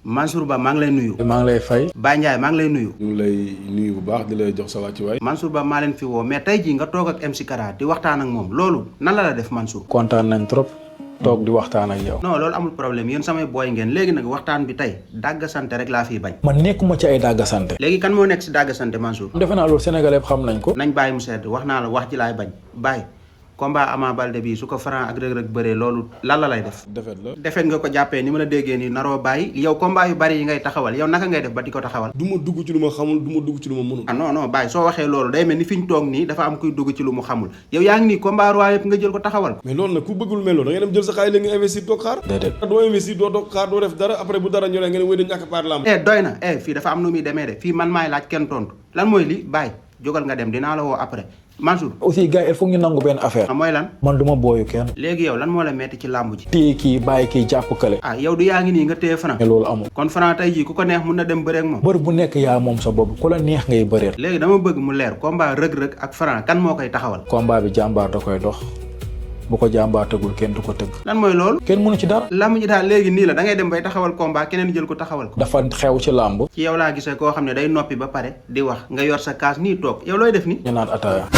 Mansour Ba maa ngi lay nuyu. maa ngi lay fay. Baye Ndiaye maa ngi lay nuyu. ñu ngi lay nuyu bu baax di lay jox sa wàccuwaay. Mansour Ba maa leen fi woo mais tey jii nga toog ak MC Kara di waxtaan ak moom loolu nan la def Mansour. kontaan nañ trop toog di waxtaan ak yow. non loolu amul problème yéen samay booy ngeen léegi nag waxtaan bi tey dàgg sante rek laa fiy bañ. man nekkuma ci ay dàgga sante. léegi kan moo nekk si dàgg sante Mansour. defe naa loolu sénégalais xam nañ ko. nañ bàyyi mu sedd wax naa la wax ji laay bañ bàyyi. combat Ama Baldé bi su ko Franc ak Reug Reug bëree loolu lan la lay def. defet nga ko jàppee ni ma la déggee nii naroo bàyyi yow combat yu bari yi ngay taxawal yow naka ngay def ba di ko taxawal. du ma dugg ci lu ma xamul du ma dugg ci lu ma mënul. ah non bàyyi soo waxee loolu day mel ni fi ñu toog nii dafa am kuy dugg ci lu mu xamul yow yaa ngi nii combat roi yëpp nga jël ko taxawal. mais loolu nag ku bëggul mel noonu da ngay dem jël sa xaalis léegi nga investir toog xaar. déedéet doo investir doo toog xaar doo def dara après bu dara ñoree nga ne wéy da ñàkk paar lamb. doy na fii dafa am nu muy demee de fii man maay laaj kenn tontu lan mooy li bàyyi jógal nga dem dinaa la woo après Mansour. aussi gars yi il faut ñu nangu benn affaire. mooy lan. man du ma booyu kenn. léegi yow lan moo la metti ci làmb ji. téye kii bàyyi kii jàpp kële. yow du yaa ngi nii nga téye Franc. mais loolu amul. kon Franc tey jii ku ko neex mun na dem bëre ak moom. bër bu nekk yaa moom sa bopp ku la neex ngay bëreel. léegi dama bëgg mu leer combat Reug Reug ak Franc kan moo koy taxawal. combat bi jàmbaar da koy dox bu ko jàmbaar tëggul kenn du ko tëgg. lan mooy loolu. kenn mënu ci dara. làmb ji daal léegi nii la da ngay dem bay taxawal combat keneen jël ko taxawal ko. dafa xew ci làmb. ci yow laa gisee koo xam ne day noppi ba pare di wax nga yor sa kaas nii toog yow looy def ni ñu naan ataaya.